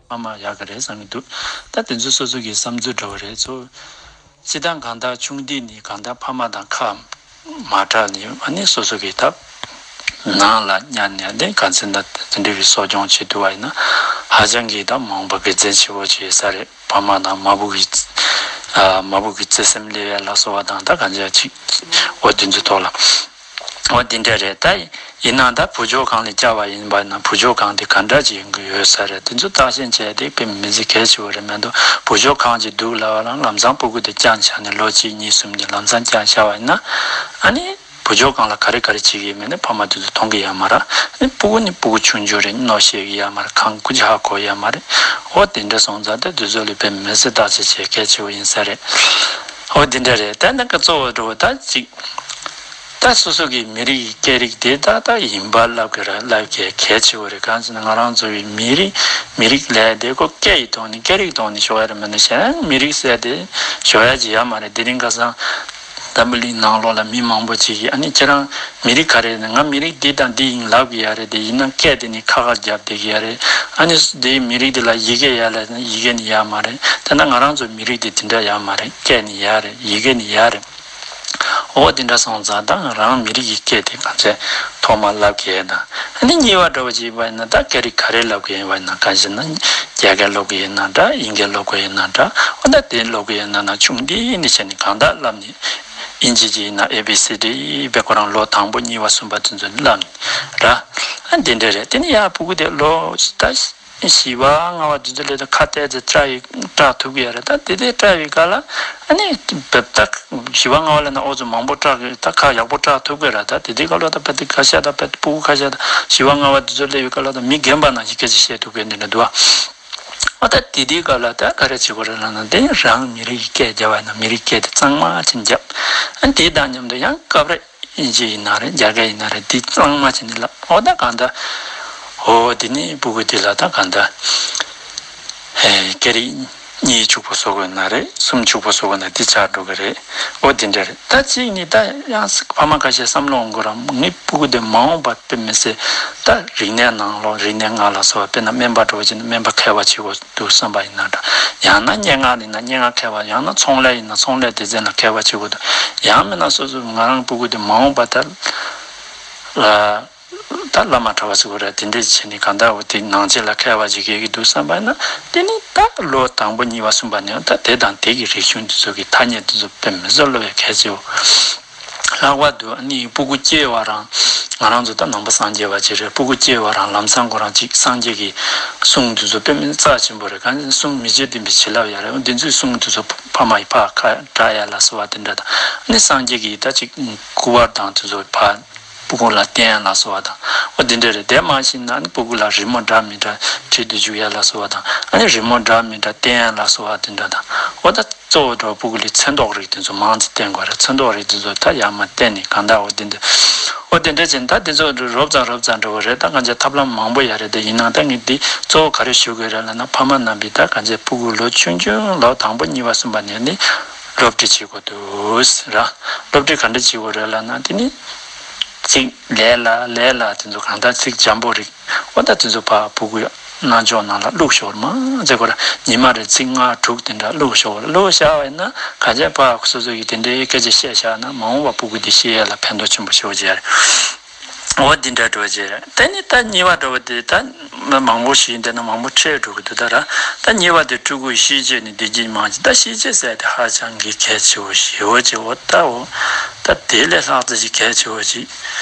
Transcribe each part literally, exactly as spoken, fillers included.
ཕ་མ་ཡག་གི་རེད་བསམ་གྱི་འདུག་ད་དེ་ཚོ་སོ་སོ་གི་བསམ་ཚུལ་འདྲ་བོ་རེད། ཚོ་སྤྱིར་བཏང་གང་ལྟར་ཆུང་དུས་ནས་གང་ལྟར་ཕ་མ་དང་ཁ་མ་བྲལ་ནས་ཨ་ནི་སོ་སོ་གི་ད་ནང་ལ་ཉར་ནས་ཨ་ནི་ག་ཚོད་ན་དེ་འདྲ་བའི་གསོ་སྐྱོང་བྱེད་ཐུབ་པ་ཡིན་ན་ཧ་ཅང་གི་ད་མ་འོངས་པ་དགེ་མཚན་ཆེ་བོ་ཅིག་ཡོད་ས་རེད། ཕ་མ་དང་མ་བུ་གི་ཨ་མ་བུ་གི་བརྩེ་སེམས་སླེབས་ཡ་ལ་སོགས་པ་དང་ད་གང་ཅི་ཅིག་འོ་དེ་ཚོའི་ཐོག་ལ། འོ་དེ་འདྲ་རེད། ད་ཡིན་ནའང་ད་བུ་བཅོལ་ཁང་ལ་བསྐྱལ་བ་ཡིན་པ་ན་བུ་བཅོལ་ཁང་དེ་ག་འདྲ་ཅིག་ཡོང་གི་ཡོད་ས་རེད། དེ་ཚོ་བརྟག་ཞིབ་བྱས་ཏེ་དཔེ་མི་སྲིད་གལ་ཆེ་བོ་རེད་མ་གཏོགས། བུ་བཅོལ་ཁང་ཅིག་འདུག་ལབ་པ་ལ་ལམ་སང་སྤུ་གུ་དེ་བསྐྱངས་བཞག་ནས་ལོ་གཅིག་གཉིས་གསུམ་གྱི་ལམ་སང་བསྐྱངས་བཞག་པ་ཡིན་ན་ཨ་ནི། བུ་བཅོལ་ཁང་ལ་ག་རེ་ག་རེ་བྱེད་ཀྱི་ཡོད་མེད་ནི་ཕ་མ་དེ་ཚོ་མཐོང་གི་ཡོད་མ་རེད། ཨ་ནི་སྤུ་གུ་ནི་སྤུ་གུ་ཆུང་ཆུང་རེད། མནོ་ཤེས་ཀྱི་ཡོད་མ་རེད། གང་ཀུ་ཅི་ཧ་གོ་ཡོད་མ་རེད། འོ་དེ་འདྲ་སོང་ཙང་ད་དེ་ཚོ་ལ་དཔེ་མི་སྲིད་བརྟག་དཔྱད་བྱེད་གལ་ཆེ་བོ་ཡིན་ས་རེད། འོ་དེ་འདྲ་རེད། ད་ནི་ག་གཙོ་བོ་འགྲོ་བ་ད་ཅིག་ད་སོ་སོ་གི་མི་རིགས་ཀྱི་སྐད་རིགས་དེ་ད་ད་ཡིན་པ་ལབ་དགོས་ར་ལབ་གལ་གལ་ཆེ་བོ་རེད། གང་ཟེར་ན་ང་རང་ཚོ་བའི་མི་རིགས་མི་རིགས་ལས་དེ་ཁོ་སྐད་ཡི་ཐོག་ནས་སྐད་རིགས་ཐོག་ནས་ཞོག་ཡ་རེད། མིན་ན་གཞན་མི་རིགས་ཟེར་དེ་ཞོག་ཡ་ཅིག་ཡོད་མ་རེད། དེ་རིང་ཁ་སང་འཛམ་བུ་གླིང་ནང་ལོགས་ལ་མི་མང་པོ་ཅིག་གིས་ཨ་ནི་ཁྱེད་རང་མི་རིགས་ག་རེ་ཡིན་ན། ང་མི་རིགས་འདི་དང་འདི་ཡིན་ལབ་གི་ཡ་རེད། དེ་ཡིན་ན་སྐད་དེ་ནི་ཁ་ཁ་རྒྱབ་བསྡད་གི་ཡ་རེད། ཨ་ནི་དེའི་མི་རིགས་དེ་ལ་ཡི་གེ་ཡ་ལ་ཡི་གེ་ནི་ཡ་མ་རེད། དེ་ན་ང་རང་ཚོ་མི་རིགས་དེ་དེ་འདྲ་ཡ་མ་རེད། སྐད་ནི་ཡ་རེད། ཡི་གེ་ནི་ཡ་རེད། འོ་དེ་འདྲ་སོང་ཙང་ད་རང་མི་རིགས་ཀྱི་སྐད་དེ་གང་ཚད་ཐོག་མ་ལབ་གི་ཡ་དང་། ཨ་ནི་གཉིས་པ་འདྲ་བོ་ཅིག་ཡིན་པ་ཡིན་ན་ད་སྐད་རིགས་ག་རེ་ལབ་གི་ཡིན་པ་ཡིན་ན། གང་ཞེ་ན་རྒྱ་སྐད་ལབ་གི་ཡིན་ན་འདྲ། དབྱིན་སྐད་ལབ་གི་ཡིན་ན་འདྲ། འོ་ད་དེ་ལབ་གི་ཡིན་ན་ན་ཆུང་དུས་ནས་བྱས་ནས་གང་ལྟར་ལབ་ནས། དབྱིན་ཇི་ཅིག་ཡིན་ན་ཨེ་བི་སི་ཌི་བས་ཁོ་རང་ལོ་དང་པོ་གཉིས་པ་གསུམ་པ་དེ་ཚོ་ནས་ལབ་ནས་ར། ཨ་འདི་འདྲ་རེད། དེ་ནས་ཡར་སྤུ་གུ་དེ་ལོ་ད་བཞི་པ་ལྔ་པ་དེ་ཚོ་སླེབས་དུས་ཁ་གཏད་དེ་བཀྲ་ཡི་བཀྲ་ཐུབ་ཀྱི་ཡོད་རེད། ད་དེ་དེ་བཀྲ་བའི་སྐབས་ལ་ཨ་ནི་བེབ་ད་བཞི་པ་ལྔ་པ་སླེབས་ན་ཨོ་ཚོ་མང་པོ་བཀྲ་གི་ད་ཁ་ཡག་པོ་བཀྲ་ཐུབ་ཀྱི་རེད། ད་དེ་དེ་སྐབས་ལ་ད་བེབ་དེ་ཁ་ཤས་ད་བེབ་སྤུ་གུ་ཁ་ཤས་ད་བཞི་པ་ལྔ་པ་དེ་ཚོ་སླེབས་པའི་སྐབས་ལ་ད་མི་རྒན་པ་ནང་བཞིན་སྐད་ཆ་བཤད་ཐུབ་ཀྱི་འདི་འདྲ་འདུག་ཨ། འོ་ད་དེ་དེའི་སྐབས་ལ་ད་ག་རེ་བྱེད་དགོས་རེད་ལབ་ན། དེ་རང་མི་རིགས་ཀྱི་སྐད་རྒྱབ་པ་ཡིན་ན་མི་རིགས་སྐད་དེ་གཙང་མ་ཅིག་རྒྱབ། ཨ་དེ་དང་མཉམ་དུ་ཡང་སྐབས་རེ་དབྱིན་ཇི་ཡིན་ན་རེད། རྒྱ་སྐད་ཡིན་ན་རེད། དེ་གཙང་མ་བྱས་ནས་ལབ། འོ་ད་གང་ལྟར། འོ་དེ་ནི་སྤུ་གུ་དེ་ལ་ད་གང་ལྟར། ཨེ་སྐད་རིགས་གཉིས་ཕྱུག་པོ་བཟོ་དགོས་ན་རེད། གསུམ་ཕྱུག་པོ་བཟོ་དགོས་ན་དེ་ཆགས་འགྲོ་གི་རེད། འོ་དེ་འདྲ་རེད། ད་གཅིག་ནི་ད་ཡང་ཕ་མ་ཁ་ཤས་བསམ་བློ་འོང་གི་རེད། ངའི་སྤུ་གུ་དེ་མ་འོངས་པ་དཔེ་མི་སྲིད་ད་རིག་གནས་ནང་ལོགས་རིག་གནས་ལྔ་ལ་སོགས་པ། དཔེར་ན་སྨན་པ་འདྲ་བོ་བྱས་ན་སྨན་པ་མཁས་པ་བྱེད་དགོས་འདུག་བསམ་པ་ཡིན་ན་འདྲ། ཡང་ན་སྙན་ངག་ཡིན་ན་སྙན་ངག་མཁས་པ། ཡང་ན་ཚོང་ལས་ཡིན་ན་ཚོང་ལས་སྡེ་ཚན་ལ་མཁས་པ་བྱེད་དགོས་འདུག་ཡང་མིན་ན་སོ་སོ་ང་རང་སྤུ་གུ་དེ་མ་འོངས་པ་ད་ལ་ད་བླ་མ་གྲྭ་པ་ཟེར་དགོས་རེད། དེ་འདྲས་བྱས་ནས་གང་ལྟར་འོ་དེ་ནང་ཆེན་ལ་མཁས་པ་ཅིག་སྐྱེ་གི་འདུག་བསམ་པ་ཡིན་ན། དེ་ནི་ད་ལོ་དང་པོ་གཉིས་པ་གསུམ་པ་ནས་ད་དེ་དང་དེ་གི་རིག་གཞུང་དེ་ཚོ་གི་ཐ་སྙད་དེ་ཚོ་དཔེ་མི་སྲིད་སློབ་ཡ་གལ་ཆེ་བོ། ལྷག་པར་དུ་ཨ་ནི་སྤུ་གུ་སྐྱེས་པ་རང་ང་རང་ཚོ་ད་ནང་པ་སངས་རྒྱས་པ་ཅིག་རེད། སྤུ་གུ་སྐྱེས་པ་རང་ལམ་སང་ཁོ་རང་ཅིག་སངས་རྒྱས་ཀྱི་གསུང་དེ་ཚོ་དཔེ་མི་རྩ་ཆེན་པོ་རེད། གང་ཡིན་གསུང་མི་བརྗེད་ལྡན་པའི་བྱིན་རླབས་ཡ་རེད། འོ་འདི་ཚོའི་གསུང་དེ་ཚོ་ཕ་མ་ཡི་ཕར་ཁ་བསྒྲགས་ཡ་ལ་སོགས་པ་དེ་འདྲ་དང་། ཨ་ནི་སངས་རྒྱས་ཀྱི་ད་ཅིག་སྐུ་པར་དང་དེ་ཚོ་ཕར་སྤུ་གུ་ལ་བསྟན་ཡ་ལ་སོགས་པ་དང་། འོ་འདི་འདྲ་རེད། དེ་མ་ཤེས་ན་ཨ་ནི་སྤུ་གུ་ལ་རི་མོ་འདྲ་མི་འདྲ་བྲིས་ཏེ་བཅུག་ཡ་ལ་སོགས་པ་དང་། ཨ་ནི་རི་མོ་འདྲ་མི་འདྲ་བསྟན་ཡ་ལ་སོགས་པ་དེ་འདྲ་དང་། འོ་ད་གཙོ་བོ་འགྲོ་སྤུ་གུ་ལ་ཚོན་མདོག་རིགས་དེ་ཚོ་མང་ཙམ་བསྟན་དགོས་རེད། ཚོན་མདོག་རིགས་དེ་ཚོ་ད་ཡར་མར་བསྟན་ནས་གང་ལྟར་འོ་འདི་འདི། འོ་དེ་འདྲ་བྱས་ན་ད་དེ་ཚོ་རོབ་ཙམ་རོབ་ཙམ་འགྲོ་བ་རེད། ད་ང་ཚོ་ཐབས་ལམ་མང་པོ་ཡོད་རེད། དེ་ཡིན་ནའང་ད་ངས་འདི་གཙོ་བོ་ག་རེ་ཞུ་དགོས་རེད་ལབ་ན། ཕ་མ་རྣམ་པས་ད་གང་ཚེ་སྤུ་གུ་ལོ་ཆུང་ཆུང་ལོ་དང་པོ་གཉིས་པ་གསུམ་པ་ནས་ནི་སློབ་ཁྲིད་བྱེད་དགོས་འདུག་ཟེར་ར། སློབ་ཁྲིད་ག་འདྲ་བྱེད་དགོས་རེད་ལབ་ན། དེ་ནི་ཚིག་ལས་ལ་ལས་ལ་དེ་ཚོ་གང་ལྟར་ཚིག་འཇམ་པོ་རིགས། འོ་ད་དེ་ཚོ་ཕར་སྤུ་གུའི་རྣ་མཆོག་ནང་ལ་བླུགས་ཤོག་མ་ཟེར་དགོས་ར། ཉི་མ་རེར་ཚིག་ལྔ་དྲུག་དེ་འདྲ་བླུགས་ཤོག་བླུགས་བཞག་པ་ཡིན་ན་གང་ཅི་ཕར་སོ་སོ་ཡིས་དེ་འདྲའི་སྐད་ཆ་བཤད་བཞག་ན་མ་འོངས་པ་སྤུ་གུ་དེ་ཤེས་ཡ་ལ་ཕན་ཐོགས་ཆེན་པོ་ཞེ་པོ་ཅིག་རེད། འོ་འདི་འདྲ་འགྲོ་ཅེས་རེད། དེ་ནི་ད་གཉིས་པ་འགྲོ་བ་དེ་ད་མང་པོ་ཞིག་འདི་ན་མང་པོ་འཕྲད་འགྲོ་གི་འདུག་ད་ར། ད་གཉིས་པ་དེ་ཕྲུ་གུའི་ཤེས་བྱ་ནི་བདེ་སྐྱིད་མང་ཆེ། ད་ཤེས་བྱ་ཟེར་དེ་ཧ་ཅང་གི་གལ་ཆེ་བོ་ཞེ་བོ་ཅིག་འོ་ད་འོ་ད་དེ་ལས་ལྷག་ཙམ་ཞིག་གལ་ཆེ་བོ་ཅིག་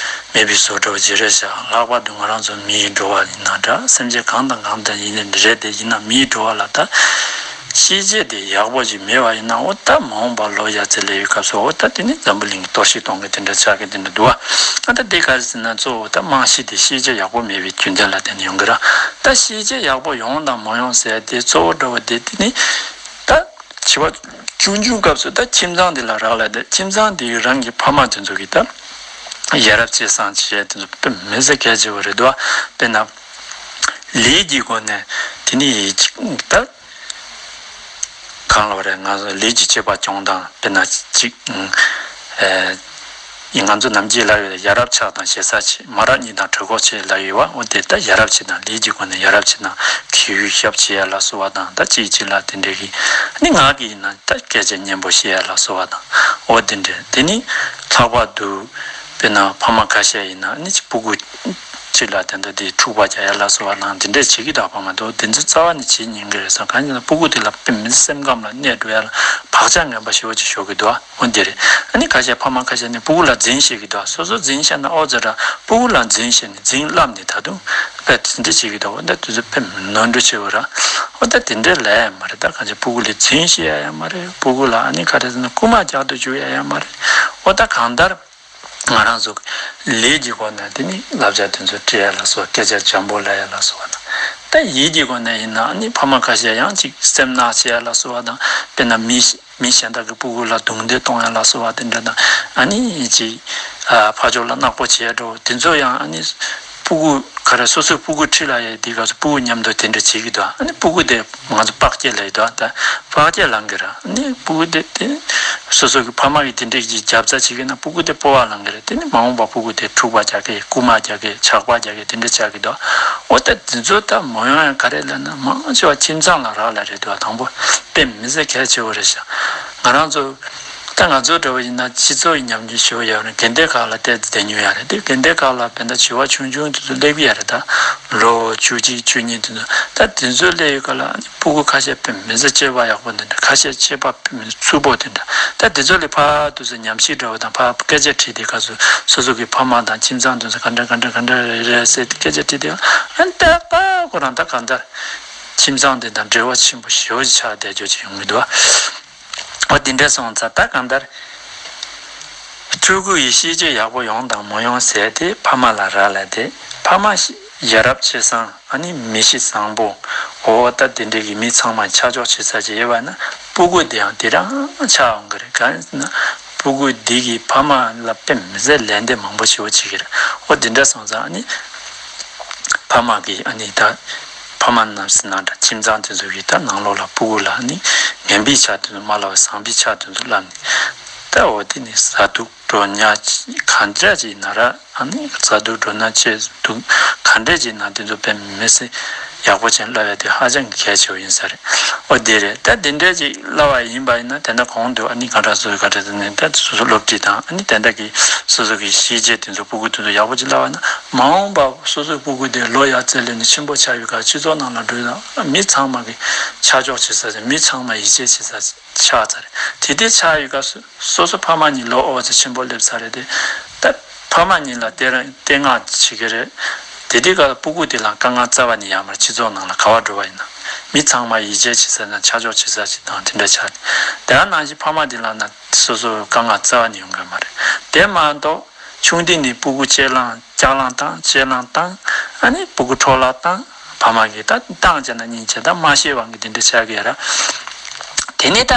མེད་པའི་བཟོ་འདྲ་བོ་ཅིག་རེད་ཤག་ལྷག་པར་དུ་ང་རང་ཚོ་མིའི་འགྲོ་བ་ཡིན་ན་འདྲ། སེམས་ཅན་གང་དང་གང་དང་ཡིན་ནའི་རེད། དེ་ཡིན་ན་མིའི་འགྲོ་བ་ལ་ད་ཤེས་བྱ་དེ་ཡག་པོ་ཅིག་མེད་པ་ཡིན་ན་འོ་ད་མ་འོངས་པ་ལོ་ཡ་ཙི་ལས་ཡོད་སྐབས་སུ་འོ་ད་དེ་ནི་འཛམ་བུ་གླིང་གི་གཏོར་བཤིག་གཏོང་གི་དེ་འདྲ་ཆགས་ཀྱི་དེ་འདྲ་འདུག་བ། ཨ་ད་དེ་ག་རེ་ཟེར་ན་གཙོ་བོ་ད་རྨང་གཞི་དེ་ཤེས་བྱ་ཡག་པོ་མེད་པའི་རྒྱུ་མཚན་ལ་བརྟེན་ནས་ཡོང་གི་ར། ད་ཤེས་བྱ་ཡག་པོ་ཡོང་དང་མ་ཡོང་ཟེར་དེ་གཙོ་བོ་འདྲ་བོ་དེ་དེ་ནི་ད་བྱིས་པ་ཆུང་ཆུང་སྐབས་སུ་ད་ཁྱིམ་ཚང་དེ་ལ་རག་ལས་ཏེ། ཁྱིམ་ཚང་དེ་རང་གི་ཕ་མ་དེ་ཚོ་གིས་ད་ཡ་རབས་སྤྱོད་བཟང་བྱེད་ཡ་དེ་ཚོ་དཔེ་མི་སྲིད་གལ་ཆེ་བ་རེད་འདུག་བ། དཔེར་ན་ལས་ཀྱི་སྒོ་ནས་དེ་ནི་ད་གང་ལབ་རེད། ང་ཚོ་ལས་ཀྱི་སྤྱོད་པ་སྐྱོང་སྟངས་དཔེར་ན་གཅིག་ཨེ། ཡིན། ང་ཚོ་ནམ་རྒྱུན་ལབ་ཡོད། ཡ་རབས་ཕྱག་དང་ཞེ་ས་བྱེད། མ་རབས་གཉིད་དང་གྲོད་ཁོག་བྱེད་ལབ་ཡོད་པ། འོ་དེ་ལྟར་ཡ་རབས་བྱེད་དང་ལས་ཀྱི་སྒོ་ནས་ཡ་རབས་བྱེད་དང་གི་ཡུལ་ཞབས་བྱེད་ཡ་ལ་སོགས་པ་དང་། ད་ཅིག་ཅིག་ལ་དེ་འདྲའི་གི་ནི་ངག་གི་ཡིན་ན་ད་སྐད་ཆ་སྙན་པོ་བཤད་ཡ་ལ་སོགས་པ་དང་། འོ་དེ་འདྲ། དེ་ནི་ལྷག་པར་དུ་དཔེར་ན་ཕ་མ་ཁ་ཤས་ཡིན་ན་ནི་སྤུ་གུ་གཅིག་ལ་དེ་འདྲ་དེ་འཁྲུག་པ་རྒྱག་ཡ་ལ་སོགས་པ་དང་དེ་འདྲ་བྱེད་ཀྱི་འདུག་ཕ་མ་དེ་ཚོ་རྩ་བ་ནས་བྱེད་ཉན་གི་རེད་བསམ། གང་ཡིན་ན་སྤུ་གུ་དེ་ལ་དཔེ་མི་སེམས་ཁམས་ལ་གནོད་འགྲོ་ཡ་ལ་བག་ཆགས་ངན་པ་ཞེ་པོ་ཅིག་ཤོར་གི་འདུག་འོ་འདི་རེད། ཨ་ནི་ཁ་ཤས་ཕ་མ་ཁ་ཤས་ནི་སྤུ་གུ་ལ་འཛིང་བཤད་ཀྱི་འདུག་སོ་སོ་འཛིང་བཤད་ན་ཨོ་ཙི་ར། སྤུ་གུ་ལ་འཛིང་བཤད་ནས་འཛིང་བསླབས་ནས་ད་དུང་དཔེ་དེ་འདྲ་བྱེད་ཀྱི་འདུག་འོ་ད་དེ་ཚོ་དཔེ་ནོར་འཁྲུལ་ཆེ་བོ་ར། འོ་ད་དེ་འདྲ་ལས་མ་རེད། ད་གང་ཅི་སྤུ་གུ་ལ་འཛིང་བཤད་ཡ་ཡ་མ་རེད། སྤུ་གུ་ལ་ཨ་ནི་ག་རེ་ཟེར་ན་རྐུ་མ་རྒྱག་ཏུ་འཇུག་ཡ་ཡ་མ་རེད། འོ་ད་གང་ལྟར་ང་རང་ཚོ་ལས་ཀྱི་སྒོ་ནས་དེ་ནི་བསླབ་བྱ་དེ་ཚོ་སྤྲད་ཡ་ལ་སོགས། སྐད་ཆ་འཇམ་པོ་ལབ་ཡ་ལ་སོགས་པ་དང་། ད་ཡིད་ཀྱི་སྒོ་ནས་ཡིན་ན་ཨ་ནི་ཕ་མ་ཁ་ཤས་ཡང་ཅིག་སེམས་ནག་བྱེད་ཡ་ལ་སོགས་པ་དང་། དཔེར་ན་མི་མི་གཞན་དག་གི་སྤུ་གུ་ལ་རྡུང་རྡེག་གཏོང་ཡ་ལ་སོགས་པ་དེ་འདྲ་དང་། ཨ་ནི་ཅིག་ཨ་ཕར་ཕྱོགས་ལ་ནག་པོ་བྱེད་འགྲོ་དེ་ཚོ་ཡང་ཨ་ནི་སྤུ་གུ་ག་རེ་སོ་སོའི་སྤུ་གུ་ཁྲིད་ལ་ཡ་དེ་ག་ཚོད་སྤུ་གུ་མཉམ་དུ་དེ་འདྲ་བྱེད་ཀྱི་འདུག་ཨ་ནི་སྤུ་གུ་དེ་ང་ཚོ་བག་སྐྱེད་ལབ་ཡི་འདུག་ད་བག་སྐྱེད་ལང་གི་ར། ཨ་ནི་སྤུ་གུ་དེ་དེ་སོ་སོ་གི་ཕ་མ་གི་དེ་འདྲ་གི་རྒྱབ་རྩ་བྱེད་ཀྱི་ན་སྤུ་གུ་དེ་སྤོ་བ་ལང་གི་ར། དེ་ནི་མ་འོངས་པ་སྤུ་གུ་དེ་འཁྲུག་པ་རྒྱག་གི། རྐུ་མ་རྒྱག་གི། ཇག་པ་རྒྱག་གི། དེ་འདྲ་རྒྱག་གི་འདུག་འོ་ད་དེ་ཚོ་ད་མ་ཡོང་ཡ་ག་རེ་ལབ་ན་མང་ཆེ་བ་ཁྱིམ་ཚང་ལ་རག་ལས་རེད་འདུག་དང་པོ་དཔེ་མི་སྲིད་གལ་ཆེ་བོ་རེད་ཤག་ང་རང་ཚོ་ད་ང་ཚོ་འདྲ་བོ་ཡིན་ན་སྤྱི་ཚོགས་ཀྱི་ཉམས་མྱོང་ཞེ་པོ་ཡོད་རེད། དགོན་སྡེ་ཁག་ལ་བལྟས་ཏེ་བསྡད་མྱོང་ཡ་རེད། དེ་དགོན་སྡེ་ཁག་ལ་དཔེར་ན་བྱིས་པ་ཆུང་ཆུང་དེ་ཚོ་སླེབས་ཀྱི་ཡ་རེད། ད་ལོ་བཅུ་གཅིག་བཅུ་གཉིས་དེ་ཚོ། ད་དེ་ཚོ་སླེབས་ཡོད་ག་ལ་སྤུ་གུ་ཁ་ཤས་དཔེ་མི་སྲིད་སྤྱོད་པ་ཡག་པོ་དེ་འདྲ། ཁ་ཤས་སྤྱོད་པ་དཔེ་མི་སྲིད་རྩུབ་པོ་དེ་འདྲ། ད་དེ་ཚོ་ལ་ཕར་དུ་ཚོ་ཉམས་ཞིབ་འདྲ་བོ་དང་། ཕར་སྐད་ཆ་དྲིས་ཏེ་ག་ཚོད་སོ་སོ་གི་ཕ་མ་དང་ཁྱིམ་ཚང་དེ་ཚོ་ག་འདྲ་ག་འདྲ་ག་འདྲ་རེད་རེད་ཟེར་ཏེ་སྐད་ཆ་དྲིས་ཏེ། ཨ་ནི་ད་ཁོ་རང་ད་གང་ལྟར་ཁྱིམ་ཚང་དེ་དང་འབྲེལ་བ་ཆེན་པོ་ཞེ་པོ་ཅིག་ཆགས་བསྡད་རྒྱུ་ཅིག་ཡོང་གི་འདུག་འོ་དེ་འདྲ་སོང་ཙང་ད་གང་ལྟར་ཕྲུ་གུ་ཡི་ཤེས་རྒྱུད་ཡག་པོ་ཡོང་དང་མ་ཡོང་ཟེར་དེ་ཕ་མ་ལ་རག་ལས་ཏེ། ཕ་མ་ཡ་རབས་བྱེད་བཟང་། ཨ་ནི་མི་གཤིས་བཟང་པོ། འོ་ད་དེ་འདྲའི་གི་མི་ཚང་མ་ཆ་འཇོག་བྱེད་ས་ཅིག་ཡོད་པ་ན་སྤུ་གུ་དེ་ཡང་དེ་རང་ཆགས་འོང་གི་རེད། གང་ཡིན་ཟེར་ན་སྤུ་གུ་འདི་གིས་ཕ་མ་ལ་དཔེ་མི་སྲིད་ལད་ཟློས་མང་པོ་ཞེ་པོ་བྱེད་ཀྱི་རེད། འོ་དེ་འདྲ་སོང་ཙང་ཨ་ནི་ཕ་མ་གིས་ཨ་ནི་ད་ཕ་མ་རྣམས་སུ་ནང་འདྲ་ཁྱིམ་ཚང་དེ་ཚོ་གིས་ད་ནང་ལོགས་ལ་སྤུ་གུ་ལ་ཨ་ནི་ངན་པའི་ཆ་དེ་ཚོ་མ་ལབ་པར་བཟང་པའི་ཆ་དེ་ཚོ་ལབ་ནས། ད་འོ་དེ་ནི་ཟ་དུག་འགྲོ་ཉ་ག་འདྲ་ཅིག་ན་ར། ཨ་ནི་ཟ་དུག་འགྲོ་ན་ཆེ་དུག་ག་འདྲ་ཅིག་ན་དེ་ཚོ་དཔེ་མི་སྲིད་ཡག་པོ་བྱས་ལབ་ཡ་དེ་ཧ་ཅང་གི་གལ་ཆེ་བ་ཡིན་ས་རེད། འོ་དེ་རེད། ད་དེ་འདྲ་ཅིག་ལབ་པ་ཡིན་པ་ཡིན་ན་དེ་འདྲ་གོང་དུ་ཨ་ནི་ག་འདྲ་སོ་སོ་ག་འདྲ་ཟེར་ནས་ད་སོ་སོ་སློབ་ཁྲིད་དང་། ཨ་ནི་དེ་འདྲ་གི་སོ་སོ་གི་ཤེས་བྱའི་དེ་ཚོ་སྤུ་གུ་དེ་ཚོ་ཡག་པོ་ཅིག་ལབ་པ་ན་མ་འོངས་པ་སོ་སོའི་སྤུ་གུ་དེ་ལོ་ཡར་རྩིས་ལེན་ནས་ཆེན་པོ་ཆགས་ཡོད་ག་སྤྱི་ཚོགས་ནང་ལ་འགྲོ་ཡ་མི་ཚང་མ་གི་ཆ་འཇོག་བྱེད་ས་ཟེར། མི་ཚང་མ་ཡིད་ཆེས་བྱེད་ས་ཆགས་ཚར་རེད། དེ་དེ་ཆགས་ཡོད་ག་སོ་སོ་སོ་ཕ་མ་གཉིས་ལོ་ཨོ་ཙི་ཆེན་པོ་སླེབས་ཚར་རེད་དེ། ད་ཕ་མ་གཉིས་ལ་དེ་རང་བསྟོད་བསྔགས་བྱེད་ཀྱི་རེད། དེ་དེ་ག་སྤུ་གུ་དེ་ལ་དཀའ་ངལ་རྩ་བ་ནས་ཡོད་མ་རེད། སྤྱི་ཚོགས་ནང་ལ་ག་པར་འགྲོ་བ་ཡིན་ན་མི་ཚང་མ་ཡིད་ཆེས་བྱེད་ས་དང་ཆ་འཇོག་བྱེད་ས་ཞིག་དང་དེ་འདྲ་ཆགས། དེ་ནང་བཞིན་ཕ་མ་དེ་ལ་ན་སོ་སོ་དཀའ་ངལ་རྩ་བ་ནས་ཡོང་གི་མ་རེད། དེ་མ་གཏོགས་ཆུང་དུས་ནས་སྤུ་གུ་གཅེས་ལང་ལྕགས་ལང་བཏང་། གཅེས་ལང་བཏང་། ཨ་ནི་སྤུ་གུ་འཕྲོག་བརླག་བཏང་། ཕ་མ་གིས་ད་བཏང་བྱས་ན་སྙིང་རྗེ། ད་མ་ཤེས་པ་གི་དེ་འདྲ་ཆགས་ཀྱི་ཡོད་ར། དེ་ནས་ད་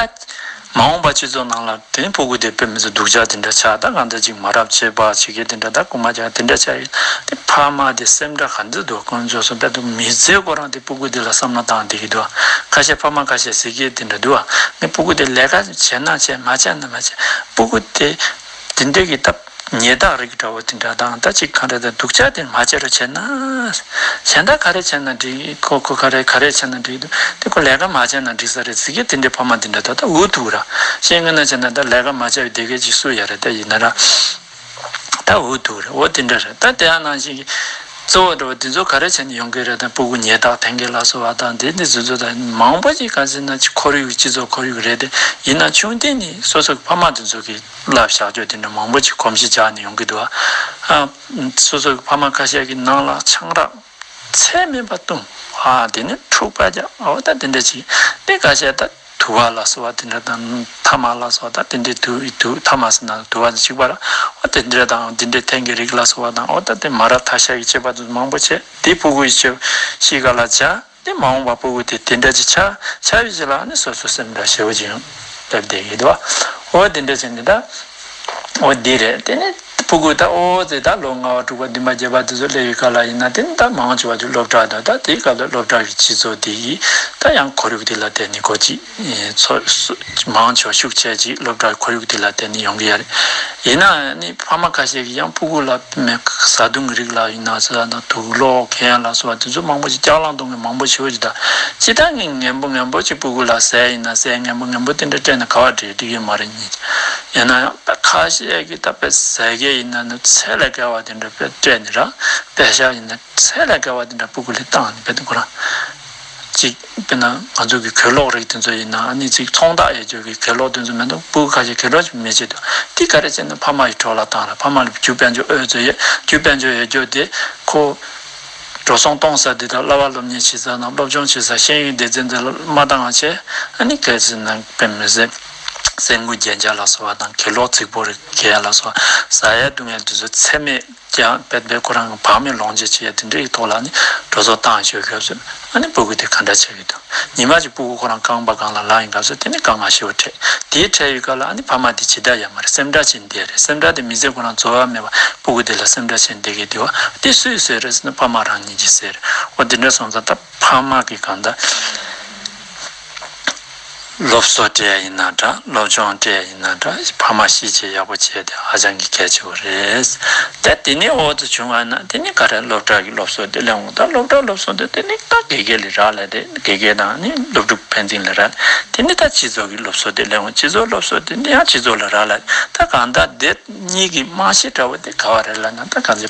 མ་འོངས་པ་སྤྱི་ཚོགས་ནང་ལ་དེ་ནི་སྤུ་གུ་དེ་དཔེ་མི་སྲིད་སྡུག་ཅག་དེ་འདྲ་ཆགས། ད་གང་ལྟར་ཅིག་མ་རབས་ཆད་པ་བྱེད་མཁན་དེ་འདྲ། ད་རྐུ་མ་རྒྱག་དེ་འདྲ་ཆགས་ཡོད། དེ་ཕ་མ་དེ་སེམས་ཁྲལ་ག་འདྲ་འདུག་དཀོན་མཆོག་གསུམ། དཔེ་དུ་མི་ཚེ་ཁོ་རང་དེ་སྤུ་གུ་དེ་ལ་བསམ་བློ་བཏང་བསྡད་ཀྱི་འདུག་ཁ་ཤས་ཕ་མ་ཁ་ཤས་ཟེར་མཁན་དེ་འདྲ་འདུག་ངས་སྤུ་གུ་དེ་ལས་ཀ་བྱས་ན་བྱས། མ་བྱས་ན་མ་བྱས། སྤུ་གུ་དེ་དེ་འདྲ་གི་ད་ཉེས་དག་རིགས་འདྲ་བོ་དེ་འདྲ་དང་། ད་ཅིག་ག་འདྲ་ད་སྡུག་ཅག་དེ་མ་བྱེད་རོགས་བྱས་ན། གཞན་དག་ག་རེ་བྱས་ན་འགྲིག་ཁོ་ཁོ་ག་རེ་ག་རེ་བྱས་ན་འགྲིག་འདུག་དེ་ཁོ་ལས་ཀ་མ་བྱས་ན་འགྲིག་ས་རེད་ཟེར་མཁན་དེ་འདྲའི་ཕ་མ་དེ་འདྲ་ད་ད་འུ་ཐུག་ར། བཤད་ངན་ན་བྱས་ན་ད་ལས་ཀ་མ་བྱས་པའི་སྡེ་དགེ་ཅིག་སུ་ཡོད་རེད། ད་ཡིན་ན་ར། ད་འུ་ཐུག་རེད། འོ་དེ་འདྲ་རེད། ད་དེ་ཡང་ནང་བཞིན་གྱི་གཙོ་བོ་འདྲ་བོ་དེ་ཚོ་ག་རེ་བྱས་ནས་ཡོང་གི་རེད། ད་སྤུ་གུ་ཉེས་དག་འཐེན་མཁན་ལ་སོགས་པ་དང་། དེ་འདི་ཚོ་ཚོ་ད་མང་པོ་ཅིག་ག་ཟེར་ན་ཅིག་ཁོར་ཡུག་སྤྱི་ཚོགས་ཁོར་ཡུག་རེད་དེ། ཡིན་ན་ཆུང་དུས་ནས་སོ་སོ་གི་ཕ་མ་དེ་ཚོ་གི་བསླབ་བྱ་སྤྱོད་དེ་འདྲ་མང་པོ་ཅིག་གོམས་གཤིས་འཇགས་ནས་ཡོང་གི་འདུག་ཨ། སོ་སོ་གི་ཕ་མ་ཁ་ཤས་ཀྱི་ནང་ལ་ཆང་རག་ཚད་མེད་པ་བཏུང་། ཨ། དེ་ནས་འཁྲུག་པ་རྒྱག་འོ་ད་དེ་འདྲ་ཅིག་དེ་ཁ་ཤས་ད་དུ་བ་ལ་སོགས་པ་དེ་འདྲ་དང་། ཐ་མག་ལ་སོགས་ད་དེ་འདྲའི་དུ་དུ་ཐ་མག་ཟེར་ན་དུ་བ་དང་གཅིག་པ་ར། འོ་དེ་འདྲ་དང་དེ་འདྲའི་འཐེན་གྱི་རིགས་ལ་སོགས་པ་དང་། འོ་ད་དེ་མ་རབས་ཐ་ཤལ་གྱི་སྤྱོད་པ་དེ་མང་པོ་བྱས། དེ་སྤུ་གུ་ཡི་སྤྱོད་གཤིས་ཀ་ལ་འཇགས། དེ་མ་འོངས་པ་སྤུ་གུ་དེ་དེ་འདྲ་ཅིག་ཆགས་ཆགས་ཡོད་ཅིག་ལ་ནི་སོ་སོ་སེམས་ཁྲལ་ཞེ་པོ་ཅིག་ཡོང་སླེབས་བསྡད་ཡོད་དོ། འོ་དེ་འདྲ་ཅིག་འདི་ད་འོ་འདི་རེད། དེ་ནི་ སྤུ་གུ་ད་ཨོ་ཙེ་ད་ལོ་ལྔ་པ་དྲུག་པ་བདུན་པ་བརྒྱད་པ་དེ་ཚོ་སླེབས་ཡོད་ག་ལ་ཡིན་ན། དེ་ནི་ད་མང་ཆེ་བ་ཚོ་སློབ་གྲྭ་དང་། ད་དེའི་སྐབས་ལ་སློབ་གྲྭ་གི་སྤྱི་ཚོགས་དེ་ཡིས་ད་ཡང་ཁོར་ཡུག་དེ་ལ་བརྟེན་ནས་ཁོ་ཅིག་ཚོ་མང་ཆེ་བ་ཤུགས་ཆེ་ཅིག་སློབ་གྲྭ་ཁོར་ཡུག་དེ་ལ་བརྟེན་ནས་ཡོང་གི་ཡོད་རེད། ཡིན་ནའང་ནི་ཕ་མ་ཁ་ཤས་ཀྱིས་ཡང་སྤུ་གུ་ལ་མེ་བཟའ་བཏུང་གི་རིགས་ལ་ཡིན་ན་ཟེར་ན། དུག་ལོག་གན་ལ་སོགས་པ་དེ་ཚོ་མང་པོ་ཅིག་ལྕགས་ལང་བཏུང་མཁན་མང་པོ་ཞེ་པོ་ཅིག་དང་། སྤྱིར་བཏང་གི་ངན་པོ་ངན་པོ་ཅིག་སྤུ་གུ་ལ་ཟས་ཡིན་ན་ཟས་ངན་པོ་ངན་པོ་དེ་འདྲ་སྤྲད་ན་ག་བ་འགྲིག་འགྲིག་གི་མ་རེད་ཉིད། ཡིན་ན་ཡང་ད་ཁ་ཤས་ཀྱིས་ད་དཔེ་ཟས་གས་ཡིན་ན་ནི་ཚད་ལས་བརྒལ་བ་དེ་འདྲ་དཔེ་སྤྲད་ནི་ར། པད་ཤག་ཡིན་ན་ཚད་ལས་བརྒལ་བ་དེ་འདྲ་སྤུ་གུ་ལ་བཏང་ནི་དཔེ་དེ་ཁོ་རང་ཅིག་དཔེར་ན་ང་ཚོ་གི་གོས་ལོག་རིགས་དེ་ཚོ་ཡིན་ན། ཨ་ནི་ཅིག་ཚོང་རྟགས་ཡོད་རྒྱུ་གི་གོས་ལོག་དེ་ཚོ་མེད་དུ་སྤུ་གུ་ཁ་ཤས་གོས་ལོག་ཅིག་མི་བྱེད་དུ། དེ་ག་རེ་བྱས་ན་ཕ་མ་ཡི་གྲོགས་ལ་བཏང་ལ། ཕ་མ་ལ་རྒྱུ་དཔལ་འབྱོར་ཨོལ་ཚོ་ཡོད། རྒྱུ་དཔལ་འབྱོར་ཡོད་རྒྱུ་དེ་ཁོ་འགྲོ་སོང་གཏོང་ས་དེ་དང་། བསླབ་པ་སློབ་གཉེར་བྱེད་ས་དང་། སློབ་སྦྱོང་བྱེད་ས། ཤེས་ཡོན་སྡེ་ཚན་དེ་ལ་མ་བཏང་བ་བྱས། ཨ་ནི་གལ་སྲིད་ན་དཔེ་མི་སྲིད་སེམས་ཁུར་རྒྱན་ཆ་ལ་སོགས་པ་དང་། གོས་ལོག་རྫིག་པོ་རེ་གྱོན་ལ་སོགས་ཟ་ཡ་བཏུང་ཡ་དེ་ཚོ་ཚད་མེད་ཀྱང་དཔེ་དཔེ་ཁོ་རང་གི་བག་མེད་ལོངས་སྤྱོད་བྱེད་ཡ་དེ་འདྲའི་ཐོག་ལ་ནི་འགྲོ་སོང་བཏང་ཤོག་སྐབས་སུ། ཨ་ནི་སྤུ་གུ་དེ་ག་འདྲ་བྱེད་ཀྱི་འདུག་ཉི་མ་གཅིག་སྤུ་གུ་ཁོ་རང་རྐང་པ་སྒང་ལ་ལངས་ཡིན་སྐབས་སུ་དེ་ནི་དཀའ་ངལ་ཞེ་པོ་འཕྲད། དེའི་འཕྲད་ཡོད་སྐབས་ལ་ཨ་ནི་ཕ་མ་དེ་ཇི་ལྟར་ཡང་མ་རེད། སེམས་ཁྲལ་བྱེད་བསྡད་རེད། སེམས་ཁྲལ་དེ་མི་ཚེ་ཁོ་རང་རྫོགས་ཡ་མེད་པ་སྤུ་གུ་དེ་ལ་སེམས་ཁྲལ་བྱེད་བསྡད་ཀྱི་འདུག་བ། དེ་སུས་བཟོས་རེད་ཟེར་ན་ཕ་མ་རང་ཉིད་ཀྱིས་བཟོས་རེད། འོ་དེ་འདྲ་སོང་ཙང་ད་ཕ་མ་གི་གང་ལྟར་སློབ་གསོ་སྤྲད་ཡ་ཡིན་ན་འདྲ། སློབ་སྦྱོང་སྤྲད་ཡ་ཡིན་ན་འདྲ། ཕ་མ་ཤེས་བྱ་ཡག་པོ་བྱས་ཏེ་ཧ་ཅང་གི་གལ་ཆེ་བོ་རེད། ད་དེ་ནས་འོག་ཏུ་བྱུང་བ་ན་དེ་ནི་ག་རེ་སློབ་གྲྭ་གི་སློབ་གསོ་དེ་སླེབས་འོང་། ད་སློབ་གྲྭ་སློབ་གསོ་དེ་དེ་ནི་ད་དགེ་རྒན་ལས་རག་ལས་ཏེ། དགེ་རྒན་དང་ནི་སློབ་ཕྲུག་ཕན་ཚུན་ལས་རག་དེ་ནི་ད་སྤྱི་ཚོགས་ཀྱི་སློབ་གསོ་དེ་སླེབས་འོང་། སྤྱི་ཚོགས་སློབ་གསོ་དེ་ནི་ཡང་སྤྱི་ཚོགས་ལས་རག་ལས། ད་གང་ལྟར་དེ་གཉིས་ཀྱི་རྨང་གཞི་འདྲ་བོ་དེ་ག་བ་རེད་ལབ་ན། ད་གང་ཚེ་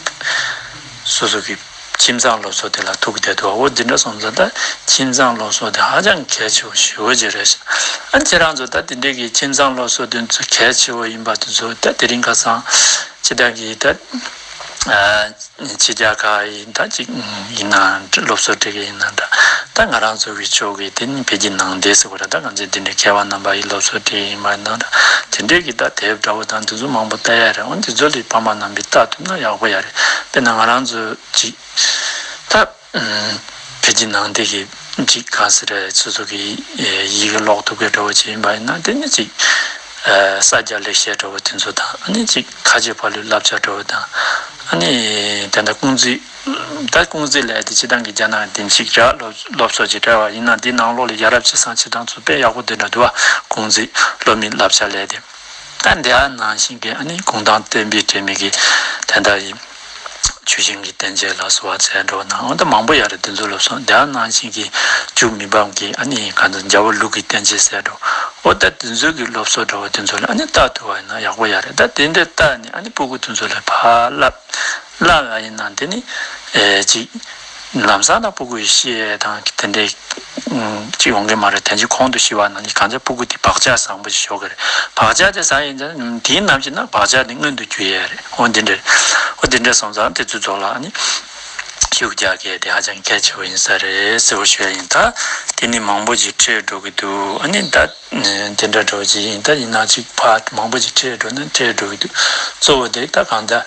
སོ་སོ་གི་ཁྱིམ་ཚང་སློབ་གསོ་དེ་ལ་ཐུག་བསྡད་འདུག་འོ་འདི་འདྲ་སོང་ཙང་ད་ཁྱིམ་ཚང་སློབ་གསོ་དེ་ཧ་ཅང་གལ་ཆེ་བོ་ཞེ་པོ་ཅིག་རེད་ཤག་ཨ་ཁྱེད་རང་ཚོ་ད་དེ་འདྲའི་གི་ཁྱིམ་ཚང་སློབ་གསོ་དེ་ཚོ་གལ་ཆེ་བོ་ཡིན་པ་དེ་ཚོ་ད་དེ་རིང་ཁ་སང་སྤྱི་བཏང་གི་ད་ཕྱི་རྒྱལ་ཁག་ཡིན་ད་ཅིག་ཡིན་ན་སློབ་གསོ་སྤྲད་གི་ཡིན་ན་འདྲ། ད་ང་རང་ཚོ་གི་ཕྱོགས་གི་དེ་ནི་བོད་ཀྱི་ནང་བསྡད་ཟེར་བ་རེད། ད་ང་ཚོའི་དེ་འདྲའི་མཁས་པ་རྣམ་པ་ཡི་སློབ་གསོ་སྤྲད་ཡིན་པ་ཡིན་ན་འདྲ། དེ་འདྲའི་གི་ད་དེབ་འདྲ་བོ་དང་དེ་ཚོ་མང་པོ་ལྟ་ཡ་རེད། འོན་དེ་ཚོ་ལས་ཕ་མ་རྣམ་པས་ལྟ་ཐུབ་ན་ཡག་པོ་ཡ་རེད། དཔེར་ན་ང་རང་ཚོ་ཅིག་ད་བོད་ཀྱི་ནང་བསྡད་ཀྱི་ཅིག་ག་ཟེར་རེད། སོ་སོ་གི་ཡི་གེ་ཀློག་ཐུབ་པའི་འདྲ་བོ་ཅིག་ཡིན་པ་ཡིན་ན་དེ་ནི་ཅིག་ས་སྐྱ་ལེགས་བཤད་འདྲ་བོ་དེ་ཚོ་དང་། ཨ་ནི་ཅིག་ཁ་ཆེ་ཕ་ལོའི་བསླབ་བྱ་འདྲ་བོ་དང་། ཨ་ནི་དེ་འདྲ་ཀུང་ཙི། ད་ཀུང་ཙི་ལས་དེ་སྤྱི་བཏང་གི་རྒྱ་ནག་དེ་གཅིག་ར། སློབ་སློབ་གསོ་ཅིག་སྤྲད་པ་ཡིན་ན་དེའི་ནང་ལོགས་ལ་ཡ་རབས་སྤྱི་བསང་བྱེད་སྟངས་ཚོ་དཔེ་ཡག་པོ་དེ་འདྲ་འདུག་བ། ཀུང་ཙི་སློབ་མའི་བསླབ་བྱ་ལས་དེ། ད་འདི་ཨ་ནང་བཞིན་གྱི་ཨ་ནི་གུང་ཐང་བསྟན་པའི་སྒྲོན་མེ་གི་དེ་འདྲ་ཡི་ཆུ་ཤིང་གི་གཏན་བཅག་ལ་སོགས་པ་ཚད་འགྲོ་ན། འོ་ད་མང་པོ་ཡ་རེད། དེ་ཚོ་སློབ་གསོ་འདི་ཨ་ནང་བཞིན་གྱི་འཇུ་མི་ཕམ་གྱི་ཨ་ནི་གང་ཚོ་རྒྱལ་བ་ལུགས་ཀྱི་བསྟན་བཅོས་ཟེར་འགྲོ། འོ་ད་དེ་ཚོ་གི་སློབ་གསོ་འདྲ་བོ་དེ་ཚོ་ལ་ཨ་ནི་ལྟ་ཐུབ་པ་ཡིན་ན་ཡག་པོ་ཡ་རེད། ད་དེ་འདྲ་ལྟ་ནས་ཨ་ནི་སྤུ་གུ་དེ་ཚོ་ལ་ཕར་བསླབ། བསླབ་པ་ཡིན་ན་དེ་ནི་ཨེ་ཅིག་ལམ་སང་ད་སྤུ་གུ་ཤི་ཡས་དང་དེ་འདྲའི་ཅིག་ཡོང་གི་མ་རེད། དེ་ཅིག་གོང་དུ་ཤི་བ་ན་ནི་གང་ཚེ་སྤུ་གུ་དེ་བག་ཆགས་བཟང་པོ་ཞིག་ཤོར་གི་རེད། བག་ཆགས་དེ་བཟང་ཡིན་ཙང་དེའི་ནམ་ཞིག་ན་བག་ཆགས་དེ་མངོན་དུ་གྱུར་ཡས་རེད། འོ་འདི་འདྲ་རེད། འོ་འདི་འདྲ་སོང་ཙང་དེ་ཚོ་ཚོ་ལ་ནི་ཤུགས་རྒྱག་གས་དེ་ཧ་ཅང་གལ་ཆེ་བོ་ཡིན་ས་རེད་ཟེར་བ་ཞུ་ཡ་ཡིན། ད་དེ་ནི་མང་པོ་ཅིག་འཕྲད་འགྲོ་གི་འདུག་ཨ་ནི་ད། དེ་འདྲ་འགྲོ་ཅིག་ཡིན། ད་ཡིན་ན་ཅིག་ཕར་མང་པོ་ཅིག་འཕྲད་འགྲོ་ན་འཕྲད་འགྲོ་གི་འདུག་གཙོ་བོ་དེ་ད་གང་ལྟར་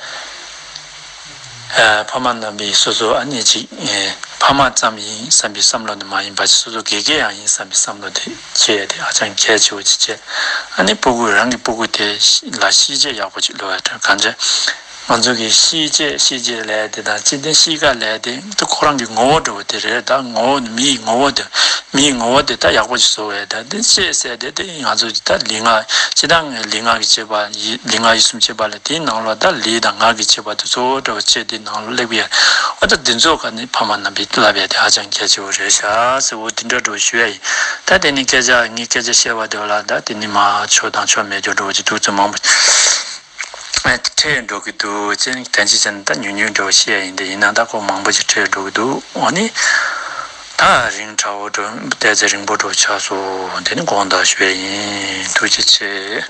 ཨ་ཕ་མ་རྣམ་པས་སོ་སོ་ཨ་ནི་ཅིག་ཨེ་ཕ་མ་ཙམ་ཡིན་བསམ་པའི་བསམ་བློ་འདི་མ་ཡིན་པ་ཅིག་སོ་སོ་དགེ་རྒན་ཡང་ཡིན་བསམ་པའི་བསམ་བློ་དེ་བྱེད་ཡ་དེ་ཧ་ཅང་གལ་ཆེ་བོ་ཅིག་བྱས། ཨ་ནི་སྤུ་གུ་རང་གི་སྤུ་གུ་དེ་ལ་ཤེས་བྱ་ཡག་པོ་ཅིག་སློབ་ཡ་དང་། གང་བྱས་ང་ཚོ་གི་ཤེས་བྱ་ཤེས་བྱ་ལས་དེ་དང་སྤྱི་བཏང་གཤིས་ཀ་ལས་དེ་ད་ཁོ་རང་གི་ངོ་བོ་འདྲ་བོ་དེ་རེད། ད་ངོ་བོ་ནི་མིའི་ངོ་བོ་དེ། མིའི་ངོ་བོ་དེ་ད་ཡག་པོ་ཞིག་བཟོ་བས། ད་དེ་ཤེས་ཟེར་དེ་དེ་ང་ཚོ་ད་ལུས་ངག་སྤྱི་བཏང་ལུས་ངག་གི་བྱེད་པ་ཡི་ལུས་ངག་ཡིད་གསུམ་བྱེད་པ་ལ་དེའི་ནང་ལོགས་ད་ལུས་དང་ངག་གི་བྱེད་པ་དེ་གཙོ་བོ་འདྲ་བོ་བྱས་དེ་ནང་ལོགས་སླེབས་ཡ། འོ་ད་དེ་ཚོ་ག་ནི་ཕ་མ་རྣམ་པས་བསླབ་ཡ་དེ་ཧ་ཅང་གལ་ཆེ་བོ་རེད་ཤག་ཟེར། འོ་དེ་འདྲ་འདྲ་བོ་ཞུ་ཡ་ཡིན། ད་དེ་ནི་སྐད་ཆ་ངའི་སྐད་ཆ་བཤད་པ་དེ་ལ་ད་དེ་ནི་མ་ཆོ་དང་ཆོ་མེད་འགྲོ་འདྲ་བོ་ཅིག་འདུག་ཚོད་མང་པོ། ཨ་འཕྲད་འགྲོ་གི་འདུག་ཅེས་ནི་དོན་ཅི་བྱས་ན་ད་ཉུང་ཉུང་འདྲ་བོ་བཤད་ཡ་ཡིན། དེ་ཡིན་ན་ད་ཁོ་མང་པོ་ཞིག་འཕྲད་འགྲོ་གི་འདུག་འོ་ནི་ད་རིང་ཁྲ་བོ་འགྲོ་བལྟས་ཚེ་རིང་པོ་འགྲོ་ཆགས་སོང་། དེ་ནི་དགོངས་དག་ཞུ་ཡ་ཡིན། ཐུགས་རྗེ་ཆེ།